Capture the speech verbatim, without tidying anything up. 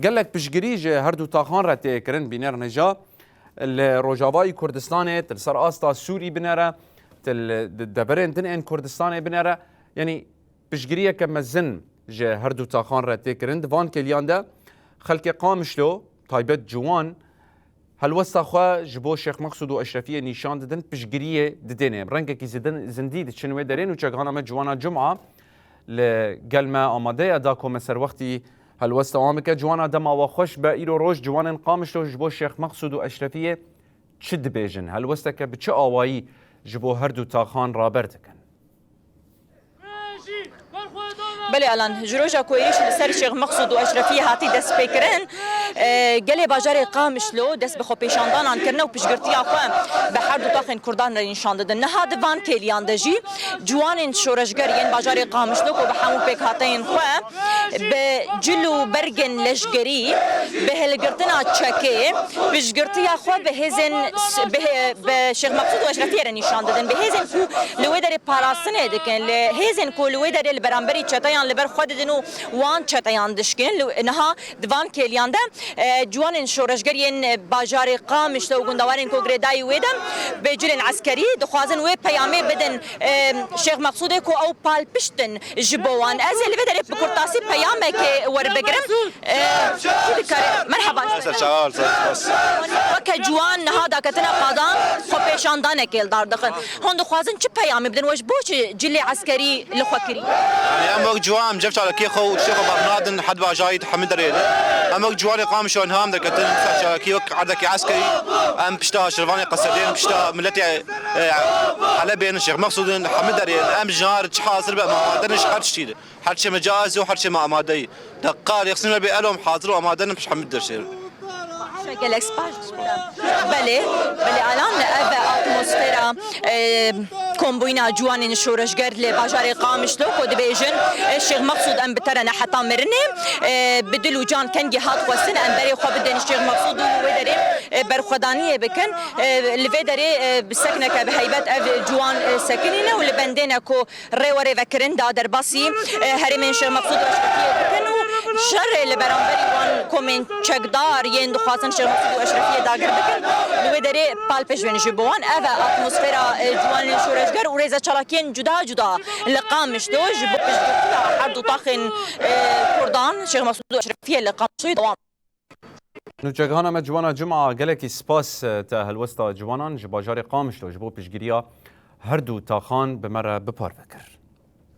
Gelek piştgirî ji her du taxan re tê kirin, bîner nêja li Rojavayî Kurdistanê, til ser asta Sûrî binere, til di deverên din ên Kurdistanê binere. Yanî piştgiriyeke mezin ji her du taxan re tê kirin. Di van kêliyan de xelkê Qamişlo, taybet ciwan, helwesta xwe ji bo Şêx Meqsûd û Eşrefiyê nîşan didin, piştgiriyê didêne. Rengekî zidin, zindî diçin wê derê. Nûçegihana me Ciwana Cuma li gel me amade ye, da ku me serwextî helwesta wan bike. Ciwana, dema we xweş be. Îro roj ciwanên Qamişlo ji bo Şêx Meqsûd û Eşrefiyê çi dibêjin? Helwesteke bi çi awayî ji bo her du taxan raber dikin? Belê Alan, ji roja ku êrîş li ser Şêx Meqsûd û Eşrefiyê hatî destpêkirin, e, gelê bajarê Qamişlo dest bi xwepêşandanan kirine û piştgirtiya xwe bi her du taxên Kurdan re nîşan didin. Niha di van kêliyan de jî ciwanên şoreşger yên bajarê Qamişlo ku bi hemû pêkhateyên xwe bi cil û bergên leşgerî, bi hilgirtina çekê, piştgirtiya xwe bi hêzên s-, bi hê-, bi Şêx Meqsûd û Eşrefiyê re nîşan didin. Bi hêzên ku li wê derê parastinê dikin, li hêzên ku li wê derê li beramberî çeteyan li ber xwe didin û wan çeteyan dişkînin. Li, niha di van kêliyan de, e, ciwanên şoreşger yên bajarê Qamişlo û gundewarên ku girêdayî wê de bi cilên eskerî dixwazin wê peyamê bidin, e, Şêx Meqsûdê ku ew palpişt in ji bo wan. Ez ê li vê derê bi kurtasî peyamekê werbigirim. E, kî dikare? Merhaba. Ser çawa, ser spas. Weke ciwan niha daketina qadan xwepêşandanekê li dar dixin. Hûn dixwazin çi peyamê bidin? We ji bo çi cilê eskerî li xwe kirî? Yanî em wek ciwan, em cem çalakiyê xwe û tiştê xwe bernadin, hed bajarî di hemî derê de. Em wek ciwanê Qamişlo niha em derketin, ser çalakî wek erdekî eskerî, em pişta şervanê Qesedê, em pişta miletê, e, Helebê, Şêx Meqsûdê, hemî derê, em ji nar çi hazir be, em amade ne ji her tiştî de. Her çi me caiz û her çi me amade ye. Deqa rêxistin me bê elo em hazir û amade ne pişt hemî derşê. Gelek spas. Belê, belê Alan, ev e atmosfera, e, kombûyîna ciwanên şoreşger li bajarê Qamişlo ku dibêjin, e, Şêx Meqsûd em bi te re ne heta mirinê, e, bi dil û can kengî hat xwestin, em berê xwe bidin Şêx Meqsûd û li wê derê, e, berxwedaniyê bikin. E, li vê derê, e, bi sekneke bi heybet ev ciwan, e, sekinîne û li bendê ne ku rê were vekirin da derbasî, e, herêmên Şêx Meqsûd û Eşrefiyê bikin û şerê li beramberî wan komên çekdar yên dixwazin Şêx Meqsûd û Eşrefiyê dagir bikin, li wê derê pal pêş bên ji bo wan. Ev e atmosfera, e, ciwanên şoreşger û rêzeçalakiyên cuda cuda li Qamişlo ji bo piştgirtiya her du taxên, e, Kurdan, Şêx Meqsûd û Eşrefiyê li Qamişloyê dewam. Nûçegihana me Ciwana Cuma, gelekî spas, e, te helwesta ciwanan ji bajarê Qamişlo ji bo piştgiriya her du taxan bi me re bi parve kir.